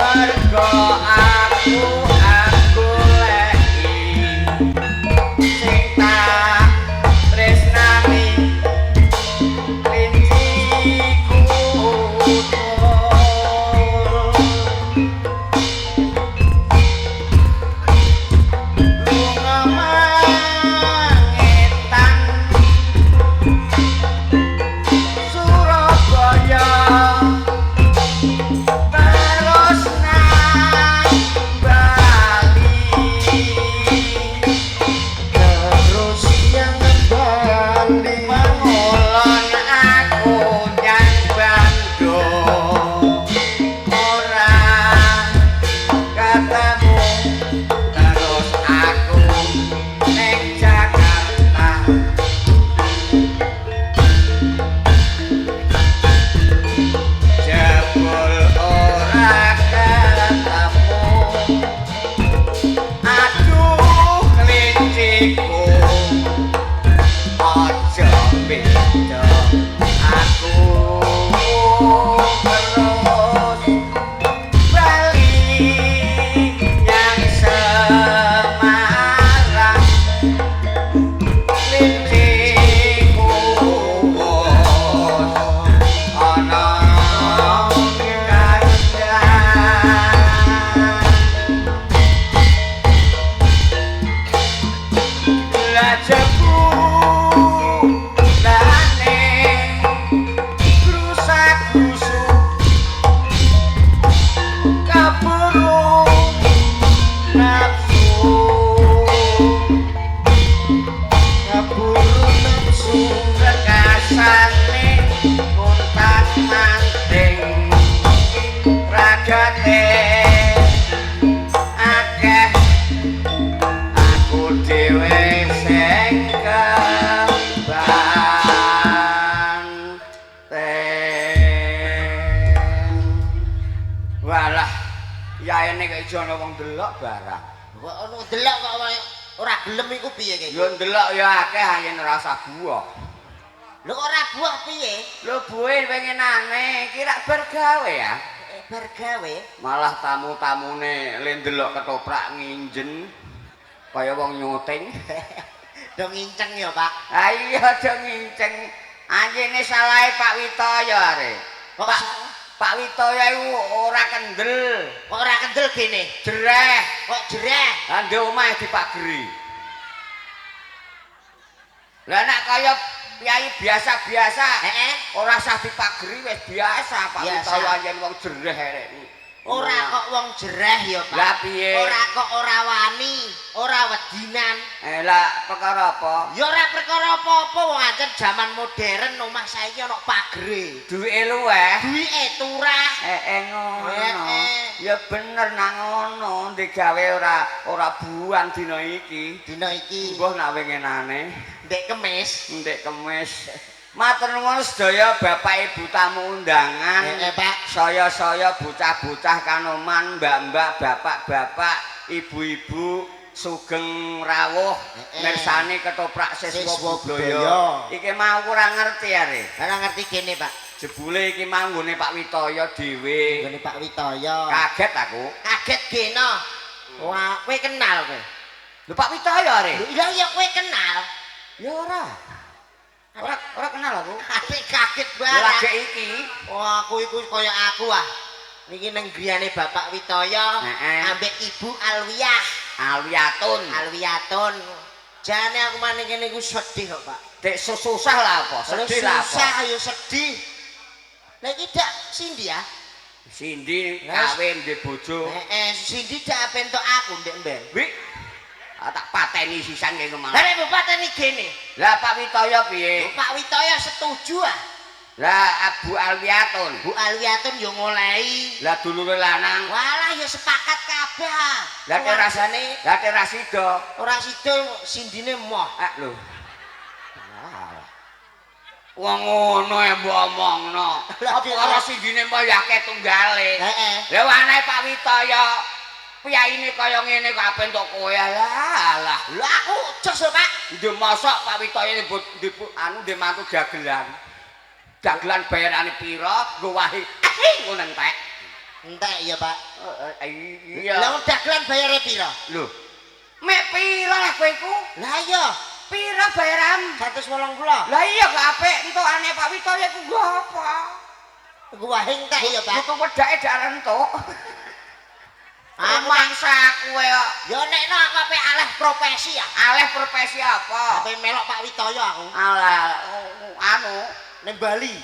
Mergo aku goleki sing tak tresnani klinciku utul. Lunga mangetan Surabaya terus nang Bali. Terus yang Bali. Mengulon aku nyang Bandung ora ketemu, terus aku ning Jakarta. Jebul ora ketemu. Aduh klinciku, aja beda aku terus bali nyang Semarang. Klinciku wis ana kandhang. Lah jebulane grusak-grusuk kaburu nafsu. Kaburu nafsu. Rekasane kontak manting ragate akeh, aku dhewe sing kebanteng. Walah, yaene kok ijo ana wong delok barang. Kok ono delok kok ora gelem iku piye ki? Ya ndelok ya akeh yen ora usah buah. Lho kok ora buah piye? Lho buhe pengenane iki rak bergawe ya. Bergawe. Malah tamu-tamune le ndelok ketoprak nginjen kaya wong nyuting. Do nginceng ya, Pak. Ha iya do nginceng. Anjene salahe Pak Witoyo are. Kok Pak salah? Pak Witoyo iku ora kendel, Kok ora kendel gene? jereh. Kok jereh? Lah ndek omahe dipageri. Lah nek kaya piyai biasa-biasa, Heeh. ora usah dipageri wis biasa Pak Biasa. Witoyo anjen wong jereh rek. Ora kok wong jereh ya, Pak. Lah piye? Ora kok ora wani, ora wedinan. Eh lah perkara apa? Ya ora perkara apa-apa wong ancen jaman modern omah saiki ana pagere. Duwike luweh. Duwike turah. Eh ngono. Eh. Ya bener nang ngono, digawe ora buang dina iki. Dina iki Mbuh nak winginane ndek kemis. ndek kemis. Matur nuwun sedaya bapak ibu tamu undangan. Pak. Saya-saya bocah-bocah kanoman, mbak-mbak, bapak-bapak, ibu-ibu sugeng rawuh mirsani ketoprak siswa Siswa budaya. budaya. Iki mau kurang ngerti are. Ora ngerti gene, Pak. Jebule iki mau nggone Pak Witoyo dhewe. Nggone Pak Witoyo. Kaget aku. Kaget geno. Wah, kowe kenal kowe. Lho Pak Witoyo are. Lho iya ya kowe kenal. Ya ora. Ora kenal aku. Ate kaget barang. Lagi iki. Wah, aku iku kaya aku ah. Niki nang griyane Bapak Witoyo ambek Ibu Alwiyah. Alwiyatun. Alwiyatun. Jane aku maning kene iku sedih kok, Pak. Dek susah lah apa? Sedih lah apa? Susah ya sedih. Lah iki dak Cindy ya? Cindy kawin ndek bojo. Heeh, Cindy dak ape entuk aku ndek mben. Wi. Tak pateni sisan kene malah. Lah nek pateni gene. Lah Pak Witoyo piye? Pak Witoyo setuju ah. Lah Abu Alwiyatun. Bu Alwiyatun yo ngolehi. Lah dulure lanang. Walah ya sepakat kabeh ah. Lah rasane, lah ora sida. Ora sida sindine moh. Ah lho. Wong ngono e mbok omongno. Apa ora sindine moh ya akeh tunggale. Heeh. Lah anake Pak Witoyo piyaine kaya ngene kok ape entuk kowe alah alah. Lho aku jos lho Pak. Ndek mosok Pak Witoyo anu ndek mantu dagelan. Dagelan bayarane pira nggo wahi ngono entek. Entek ya, Pak. Iya. Lah wong dagelan bayare pira? Lho. Mek pira lah kowe iku? Lah iya, Pira bayaran? 180. Lah iya gak apik entukane Pak Witoyo iku nggo apa? Gua entek ya, Pak. Butuh wedake dak entuk. Aku Mangsa kowe kok. Ya nekno aku ape aleh profesi ya. Aleh profesi apa? Ape melok Pak Witoyo aku Alah, anu, ning Bali.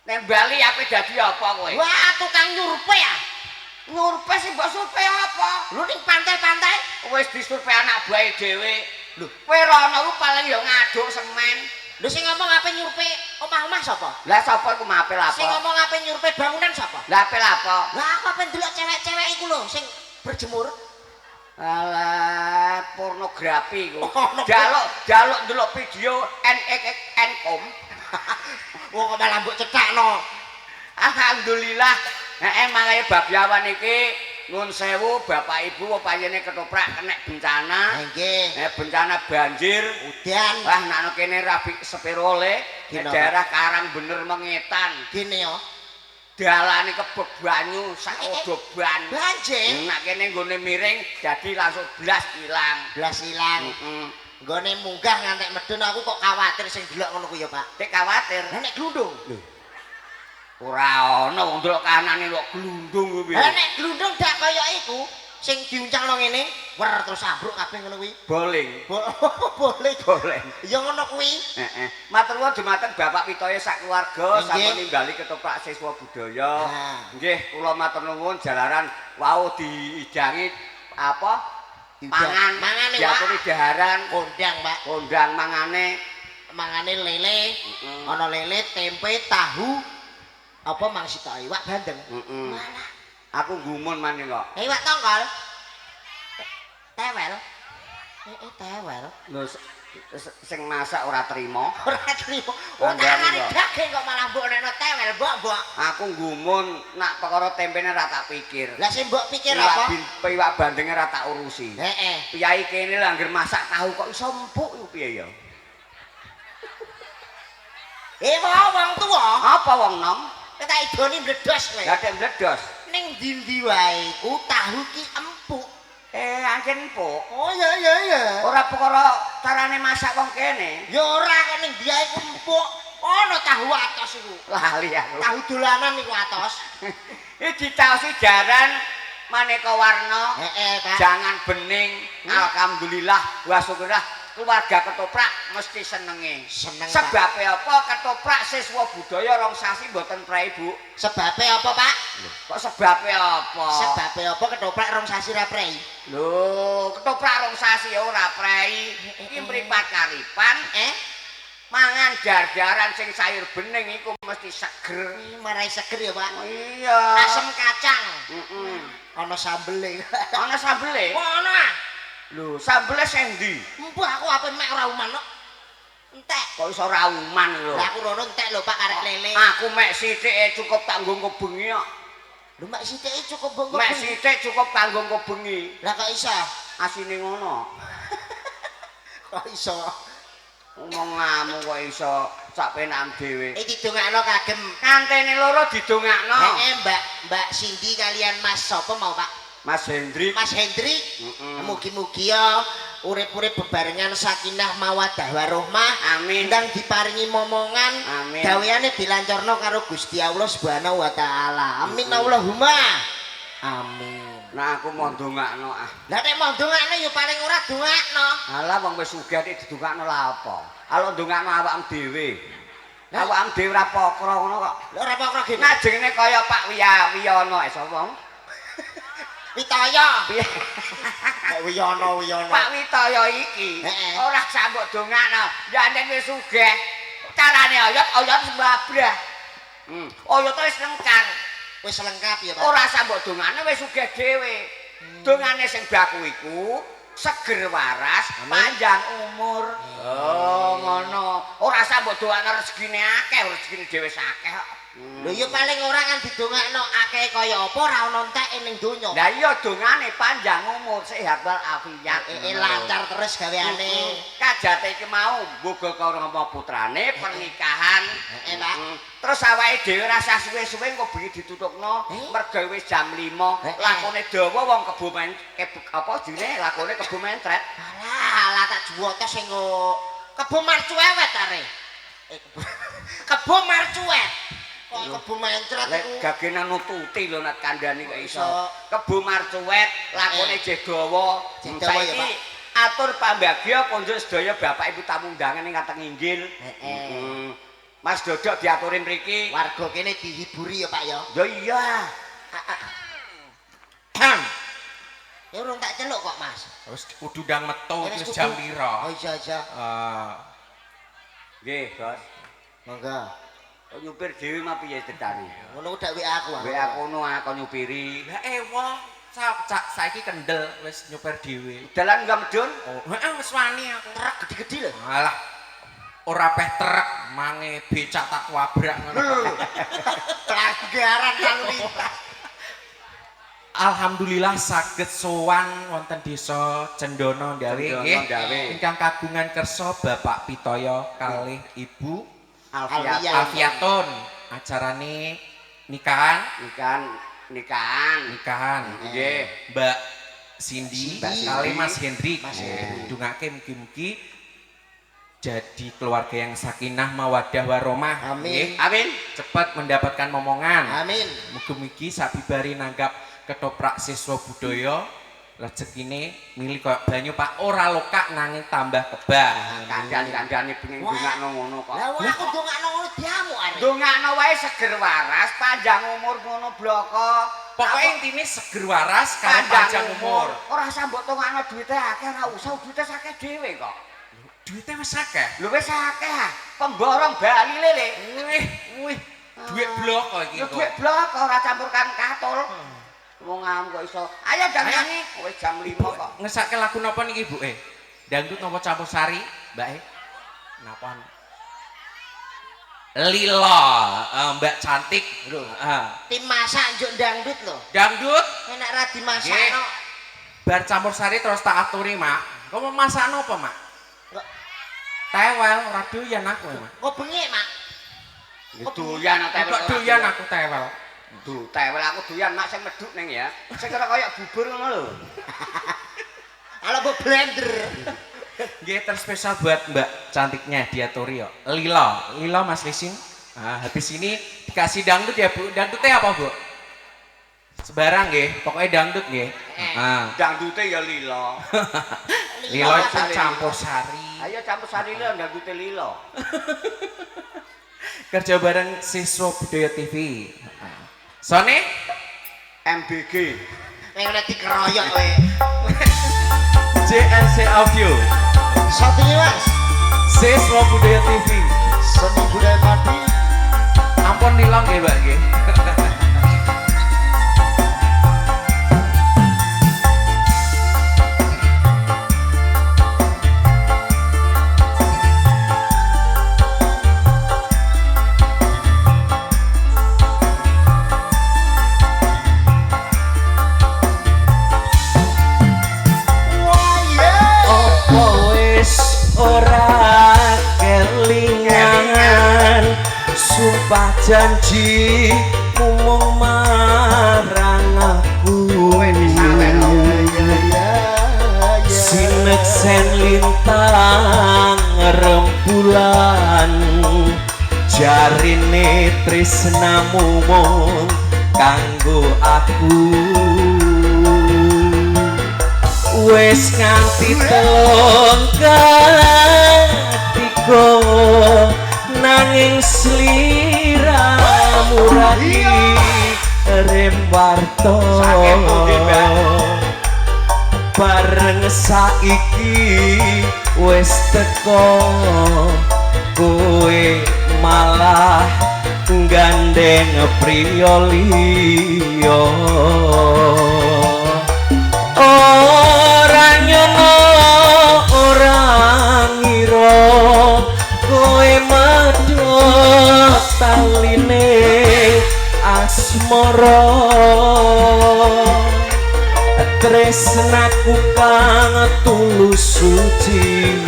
Ning Bali ape dadi apa kowe? Wah, tukang nyurpe ya. Nyurpe sing mbok survei apa? Lu ning pantai-pantai Wis disurvei anak buahe dhewe. Lho, kowe rono ku paling ya ngaduk semen. Lho sing ngomong ape nyurpe omah-omah sapa? Lah sapa iku mape lapo? Sing ngomong ape nyurpe bangunan sapa? Lah ape lapo? Lah aku ape ndelok cewek-cewek iku lho sing berjemur. Alah, pornografi iku. Oh, no. Jaluk jaluk ndelok video NXN.com. Wong kok malah mbok cethakno. Alhamdulillah. Heeh, mangke Babyawan iki nuwun sewu Bapak Ibu panjenengan ketoprak kenek bencana. Nggih. Bencana banjir. Udan. Wah, nak kene rabi sepirole Gini, daerah Karang Bener Mengetan. Gini yo. Dalane kebek banyu sak odoban. Banjir. Nak kene nggone miring jadi langsung blas ilang. Blas ilang. Heeh. Nggone munggah ngantek medun aku kok khawatir sing delok ngono ku ya, Pak. Tek khawatir. Lah nek glundung. Ora ana wong delok kanane kok glundung kuwi. Lah nek glundung dak kaya iku sing diuncalno ngene, wer terus ambruk kabeh ngono kuwi. Boling. Boleh. Boleh. Ya ngono kuwi. Heeh. Matur nuwun dumateng Bapak Witoyo sak keluarga Nggih. sampun nimbali ketoprak siswa budaya. Nggih, kula matur nuwun jalaran wau diidangi apa? Pangan, Mangane, Pak. diaturi daharan, Kondang, Pak. kondang mangane. Mangane lele, ana lele, tempe, tahu, apa mang sitok iwak bandeng. Heeh. Malah Aku gumun maning kok. Iwak tongkol. Tewel. Tewel. Lho sing masak ora trimo. Ora trimo. Wong Kandhane arane kok. daging kok malah mbok nekno tewel, mbok-mbok. Aku gumun nak perkara tempene ora tak pikir. Lah sing mbok pikir apa? Iwak bandenge ora tak urusi. Heeh. Piyai kene lho anggere masak tahu kok iso empuk iku piye ya? Wong tuwa, Apa wong nom? tak idoni mledos kowe. Lah nek mledos. Ning ndi-ndi wae ku tahu ki empuk. Ancen empuk. Oh iya iya iya. Ora perkara carane masak wong kene. Ya ora kok ning ndi ae ku empuk. Ana tahu atos iku. Lali aku. Tahu dolanan iku atos. Iki dicaosi jaran maneka warna. Heeh, Pak. Jangan bening. Alhamdulillah wa syukurlah keluarga ketoprak mesti senenge. Seneng, Pak. Sebabe apa ketoprak siswa budaya rong sasi mboten prei, Bu? Sebabe apa, Pak? Kok sebabe apa? Sebabe apa ketoprak rong sasi ra prei? Lho, ketoprak rong sasi ora prei. Iki mripat karipan, mangan jar-jaran sing sayur bening iku mesti seger. Marai seger ya, Pak. Oh, iya. Asem kacang. Heeh. Ana sambele. Ana sambele? Ana. Lho, sambele sing ndi? Empuh aku ape mek ora uman kok. Entek. Kok iso ora uman lho? Lah aku rono entek lho Pak karek lele. Aku mek sithike cukup kanggo bengi kok. Lho mek sithike cukup bongko. Mek sithik cukup kanggo bengi. Lah kok iso? Asine ngono. Kok iso? Omonganmu kok iso sak penak dhewe. Iki didongakno kagem Kantene loro didongakno. Heeh, Mbak, Mbak Cindy kalian Mas sapa mau, Pak? Mas Hendrik. Mas Hendrik. Mugi-mugi ya urip-urip bebarengan sakinah mawaddah warohmah. Amin. Ndang diparingi momongan. Amin. Gaweane dilancarno karo Gusti Allah Subhanahu wa taala. Amin Allahumma. Amin. Nah aku mau ndongakno ah. Lah nek mau ndongakno ya paling ora dongakno. Alah wong wis sugih nek didongakno lha apa? Alok ndongakno awakmu dhewe. Awakmu dhewe ora pokro ngono kok. Lha ora pokro gene. Nah jenenge kaya Pak Wiyono sapa wong? Witoyo. Kok Wiyono Wiyono. Pak Witoyo iki ora sambok dongakno. Ya nek wis sugih. Carane oyot oyot sembabrah. Oyot wis lengkap. Wis lengkap ya, Pak. Ora sambok dongane wis sugih dhewe. Dongane sing baku iku seger waras, panjang umur. Oh, ngono. Ora sambok dongane rezekine akeh, rezekine dhewe akeh kok. Lho ya paling ora kan didongakno akeh kaya apa ora ono enteke ning donya. Lah iya dongane panjang umur, sehat wal afiat. Lancar terus gaweane. Kajate iki mau mboga karo ngomong putrane pernikahan. Heeh, Pak. Terus awake dhewe ora usah suwe-suwe engko bengi ditutukno mergo wis jam 5. Lakone dawa wong Kebumen apa jenenge lakone Kebo Mencret. Alah, alah tak juwote sing Kebo Marcuwet are. Kebo Marcuwet. Kok Kebo Mencret iku gagenan nututi lho nek kandhani kok iso. Kebo Marcuwet lakone jeh dawa. Saiki atur pambagya konjuk sedaya bapak ibu tamu undangan ing kateng inggil. Heeh. Mas Dodok diaturi mriki. Warga kene dihiburi ya Pak ya. Ya iya. Ya urung tak celuk kok Mas. Wis kudu ndang metu wis jam pira? Oh iya iya. Nggih, Bos. Monggo. Nyupir dhewe mah piye critane? Ngono ku dak WA aku. WA kono aku nyupiri. Lah ewa, saiki kendel wis nyupir dhewe. Dalan enggak medun? Oh, heeh wis wani aku. Truk gedhe-gedhe lho. Alah. Ora peh truk mange becak tak wabrak ngono. Pelanggaran lalu lintas. Alhamdulillah saged sowan wonten desa Cendono Ndawe nggih. Ingkang kagungan kersa Bapak Pitoyo kalih Ibu Alfiatun. Acarane nikahan nggih. Mbak Cindy kalih Mas Hendrik. Dungake mugi-mugi jadi keluarga yang sakinah mawaddah warahmah. Amin. Amin. Cepat mendapatkan momongan. Amin. Mugi-mugi sabibari nanggap ketoprak siswa budaya rezekine milik koyo banyu Pak ora lokak nanging tambah kebak. Kandhan-kandhane bengi ndongakno ngono kok. Lah wong aku ndongakno ngono diamuk arek. Ndongakno wae seger waras, panjang umur ngono bloko. Pokoke intine seger waras karo panjang umur. Ora usah mbok tongakno duwite akeh, ora usah duwite akeh dhewe kok. Duwite wis akeh. Lho wis akeh. Pemborong Bali lele. Wih, wih. Duit blok kok iki. Duit blok ora campurkan katul. Wong ngam kok iso. Ayo ndang nyanyi. Wis jam 5 kok. Ngesake lagu napa niki, Bu? Dangdut napa campur sari, Mbak e? Napa? Lila, Mbak cantik. Lho. Tim masak njuk dangdut lho. Dangdut? Enak ra dimasakno. Bar campur sari terus tak aturi, Mak. Kok mau masakno apa, Mak? Tewel, ora doyan aku, Mak. Kok bengik, Mak? Doyan tewel. Kok doyan aku tewel. Duh, tewel aku doyan mak sing medhuk ning ya. Sing kira kaya bubur ngono lho. Ala mbok blender. Nggih, terspesial buat Mbak cantiknya diaturi yo. Lila, Lila Mas Lisin. Nah, habis ini dikasih dangdut ya, Bu. Dangdutnya apa, Bu? Sebarang nggih, pokoknya dangdut nggih. Heeh. Dangdute ya lila. Lila itu campur sari. Ayo campur sari lho dangdute lila. Kerja bareng Siswa Budaya TV. Sone MBG. Nek ora dikeroyok kowe. JNC Audio. Sotine Mas. Siswa Budaya TV. Seni budaya Pati. Ampun lila nggih, Mbak nggih. Ora kelingan sumpah janji mung marang aku sineksen lintang rembulan jarine tresnamu mung kanggo aku wis nganti telung katiga nanging sliramu ra dikirim warta bareng saiki wis teko kowe malah gandeng priya liya. Ora nyono ora ngira kowe medhot taline lara tresnaku kang tulus suci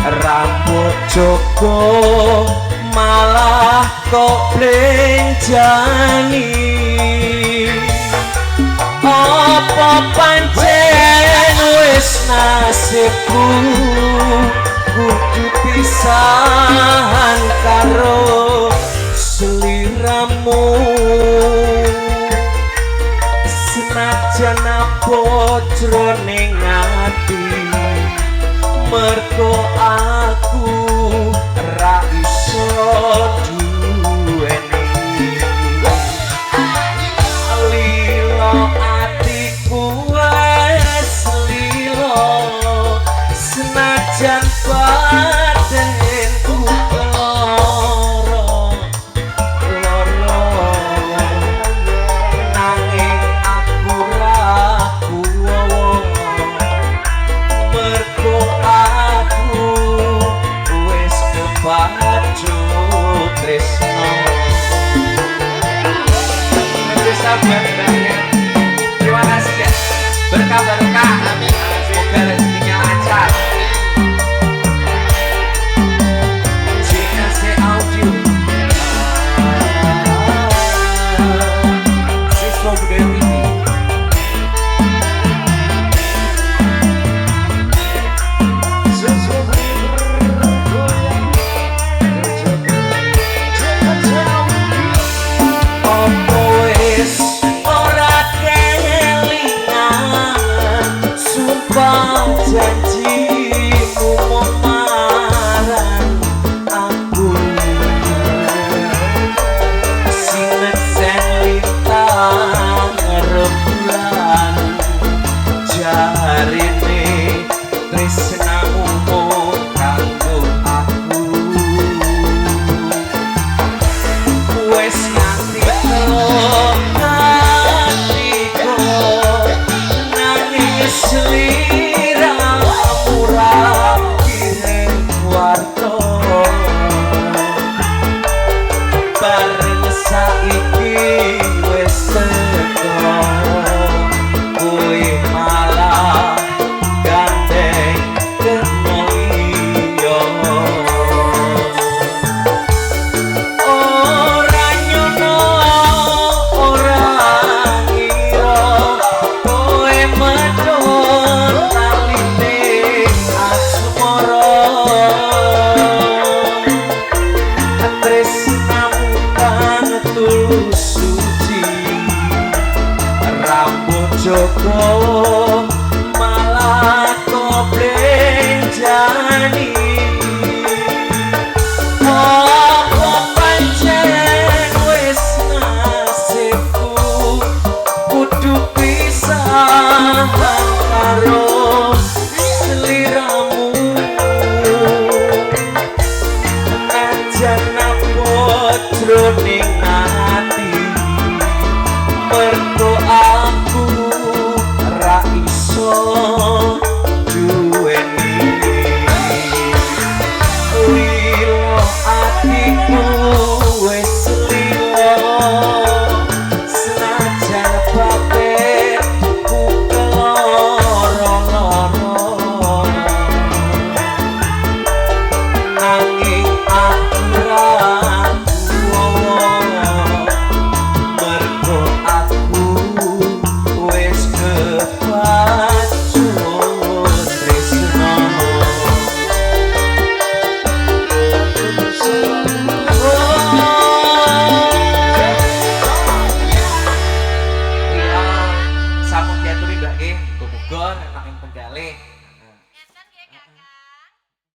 rambut joko malah kok blenjani apa pancen wis nasibku kudu pisahan karo seliramu senajan abot jroning ati mergo aku ra iso duweni lilo atiku wis lilo senajan batinku lara lara nanging aku ra kuwowo mergo aku wis kepacut tresno. Terima kasih ya, berkah barokah, semoga rezekinya lancar. JNC Audio, Siswa Budaya TV. Apa wis ora kelingan sumpah janjimu marang aku sineksen lintang rembulan jarine tresnamu mung kanggo aku wis nganti atiku nangis sliramu ra kirim warta bareng saiki wis teko kowe malah gandeng kena liya ora nyono ora ngira kowe medhot taline asmara tresnamu kang tulus suci rambut joko malah kok blenjani.